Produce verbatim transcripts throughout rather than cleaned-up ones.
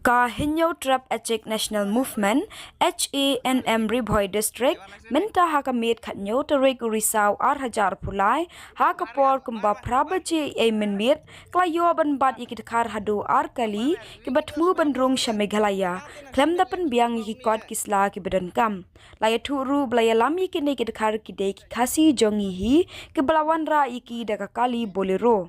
Ka Hynñiewtrep Achik National Movement, H A N M Ri Bhoi District, mynta ha ka miet khatñiew tarik u Risaw ar hajar arphew lai, ha ka por kumba phra baje ei mynmiet, ka la ïoh ban bat ïa ki dkhar haduh ar kali, kiba thmu ban rung sha Meghalaya, khlem da pynbiang ïa ki kot ki sla kiba donkam. La ïathuh ruh ba la ïalam ïa kine ki dkhar ki dei ki Khasi jong ngi hi, kiba la wanrah ïa ki da ka kali Bolero.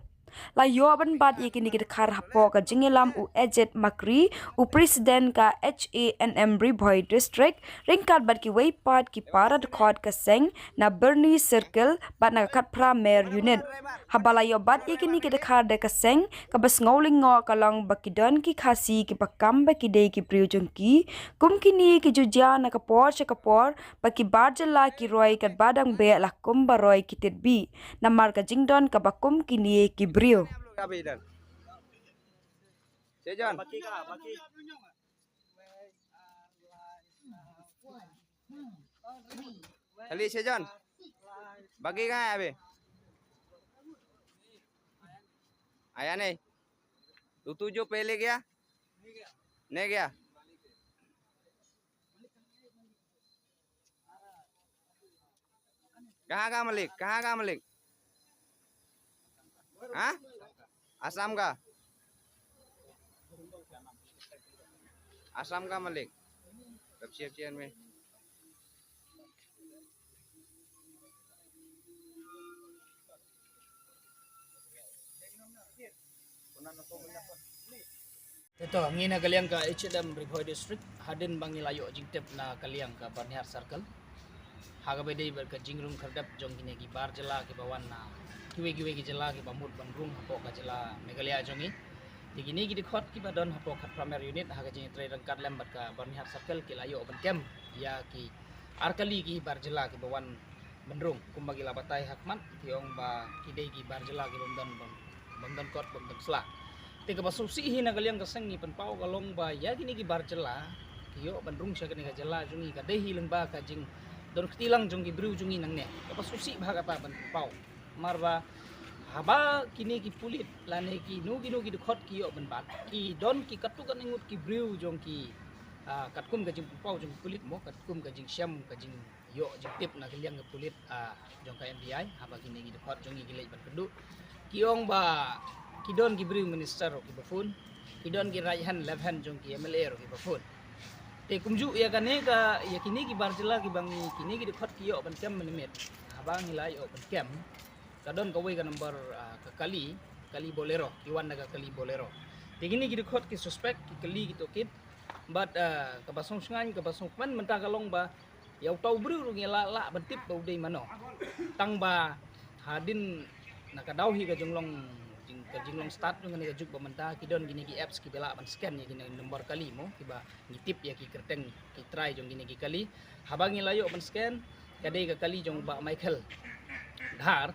La ïoh ban bat ïa kine ki dkhar hapoh ka jingïalam u Ejit Makri, u President ka H A N M Ri Bhoi District, ryngkat bad kiwei pat ki para dkhot ka seng na Byrni Circle bad na ka khatphra Mer Unit. Haba la ïoh bat ïa kine ki dkhar da ka seng, kaba sngew lyngngoh ka long ba ki don ki Khasi kiba kam ba ki dei ki briew jong ki, kum kine ki ju jia na ka por sha ka por, ba ki bar jylla ki roi katba dang beh la kumba roi ki titbih. Namar ka jingdon kaba kum kine ki briew. Ali सेजन, बाकी कहाँ है अभी? आया नहीं? तो तू जो पहले गया, नहीं गया? कहाँ का मलिक? कहाँ का मलिक? हाँ? आसाम का? आसाम का मलिक। तब चेयर चेयर में। Te to, ngi na ka liang ka H A N M Ri Bhoi District, hadien ba ngi la ïoh jingtip na ka liang ka Byrnihat Circle, ha kaba dei bad ka jingrung khyrdep jong kine ki bar jylla kiba wan na kiwei kiwei ki jylla kiba mut ban rung hapoh ka jylla Meghalaya jong ngi. Te kine ki dkhot kiba don hapoh khatphra Mer Unit ha ka jingïatreilang ryngkat lem bad ka Byrnihat Circle ki la ïoh ban kem ïa ki ar kali ki bar jylla kiba wan ban rung, kumba ki la batai ha khmat, ki ong ba ki dei ki bar jylla ki bym don, bym, bym don kot, bym don sla. Te kaba sngewsih hi na ka liang ka seng ngi pynpaw ka long ba ïa kine ki bar jylla ki ïoh ban rung sha kane ka jylla jong ngi ka dei hi lyngba ka jingdon kti lang jong ki briew jong ngi nangne. Kaba sngewsih bha kata ban pynpaw. Namar ba haba kine ki pulit lane kino kino ki dkhot ki ïoh ban bat, ki don ki katto katne ngut ki briew jong ki, ah, katkum ka jingpynpaw jong ki pulit mo, katkum ka jingshem, ka jing ïoh jingtip na ka liang ka pulit, ah, jong ka M D I, haba kine ki dkhot jong ngi ki leit ban kynduh. Ki ong ba ki don ki briew minister ruh kiba phone, ki don ki right hand, left hand jong ki M L A ruh kiba phone. Te kumjuh ïa kane ka, ïa kine ki bar jylla kiba ngi, kine ki dkhot ki ïoh ban kem mynmiet. Haba ngi la ïoh ban kem, ka don kawei ka number, ah, ka kali, kali Bolero, ki wan da ka kali Bolero. Te kine ki dkhot ki suspect, ki kali ki tohkit. Bad, ah, kaba sngewsynei, kaba sngewkmen mynta ka long ba ïa uta u briew ruh ngi la lah ban tip ba u dei mano. Tang ba hadien na ka daw hi ka jinglong, jing, ka jinglong start jong kane ka juk ba mynta ki don kine ki apps kiba lah ban scan ïa kine number kali mo, kiba ngi tip ïa ki kyrteng ki trai jong kine ki kali. Haba ngi la ïoh ban scan, ka dei ka kali jong Bah Michael Dhar,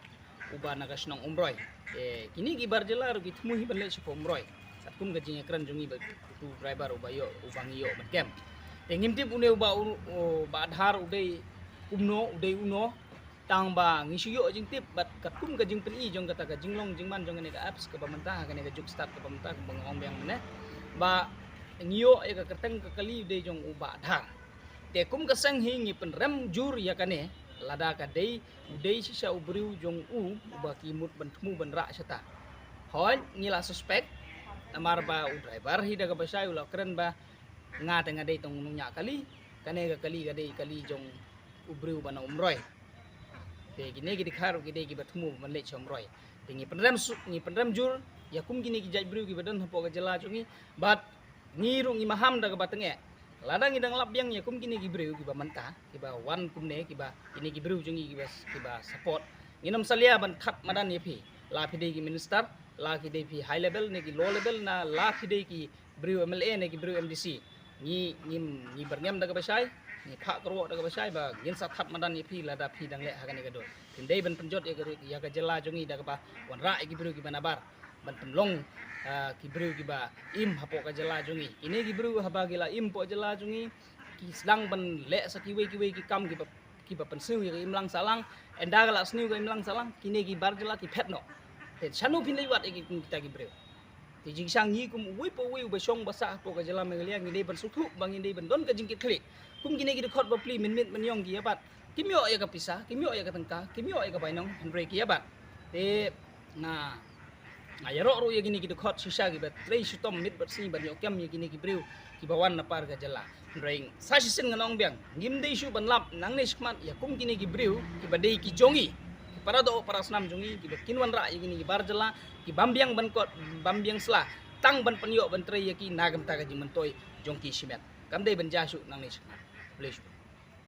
uba na ka shnong Umroi. Te kine ki bar jylla ruh ki thmu hi ban leit sha ka Umroi. Katkum ka jingïakren jong ngi bad utu u driver uba ïoh, uba ngi ïoh ban kem. Te ngim tip une uba u, u, Bah Dhar u dei kumno, u dei uno. Tang ba ngi shu ïoh jingtip bad katkum ka jingpyni jong kata ka jinglong jingman jong kane ka apps kaba mynta ha kane ka juk start kaba mynta kaba nga ong biang mynne. Ba ngi ïoh ïa ka kyrteng ka kali u dei jong u Bah Dhar. Te kum ka seng hi ngi pynrem jur ïa kane, lada ka dei, u dei shisha u briew jong u, uba ki mut ban thmu ban rah shata. Hooid, ngi la suspect, namar ba u driver hi da kaba shai u la kren ba nga te nga dei tang u nongñiah kali, kane ka kali ka dei kali jong u briew ba na Umroi. Te kine ki dkhar ki dei kiba thmu ban leit sha Umroi. Te ngi pynrem su, ngi pynrem jur ïa kum kine ki jait briew kiba don hapoh ka jylla jong ngi, bad ngi ruh ngi maham da kaba tyngeh. Lada ngi dang lap biang ïa kum kine ki briew kiba mynta, kiba wan kumne, kiba kine ki briew jong ngi kiba, kiba support, ngin ym salia ban thad madan ïa phi. La phi dei ki minister, la ki dei phi high level ne ki low level, na la phi dei ki briew M L A ne ki briew M D C. Ngi, ngi, ngi byrngem da kaba shai, ngi phah kyrwoh da kaba shai ba ngin sa thad madan ïa phi lada phi dang leh ha kane ka dur. Phim dei ban pynjot ïa ka, ïa ka jylla jong ngi da kaba wanrah ïa ki briew kiba nabar ban pynlong, ah, ki briew kiba im hapoh ka jylla jong ngi. Kine ki briew haba ki la im hapoh jylla jong ngi, ki sdang ban leh sa kiwei kiwei ki kam kiba, kiba pynsniew ïa ka imlang sahlang. Ynda ka la sniew ka imlang sahlang, kine ki bar jylla ki phet noh. Te shano phin leit wad ïa ki, kita ki briew? Te jingshisha ngi kum uwei pa uwei uba shong ba sah hapoh ka jylla Meghalaya ngi dei ban sngewthuh ba ngi dei ban don ka jingkitkhlieh. Kum kine ki dkhot bapli mynmiet mynïong ki ïa bat. Kim ïoh ïa ka pisa, kim ïoh ïa ka tyngka, kim ïoh ïa ka bainong, hynrei ki ïa bat. Te nga nga ïaroh ruh ïa kine ki dkhot shisha kiba trei shitom miet bad sngi ban ïoh kem ïa kine ki briew kiba wan na par ka jylla. Hynrei sa shisien ngan ong biang, ngim dei shuh ban lap nangne shakhmat ïa kum kine ki briew kiba dei ki jong ngi, ki para doh para snam jong ngi kiba kin wanrah ïa kine ki bar jylla, ki bym biang ban kot, bym biang sla, tang ban pynïoh ban trei ïa ki na ka bynta ka jingmyntoi jong ki shimet. Kam dei ban jia shuh nangne shakhmat. Khublei shibun.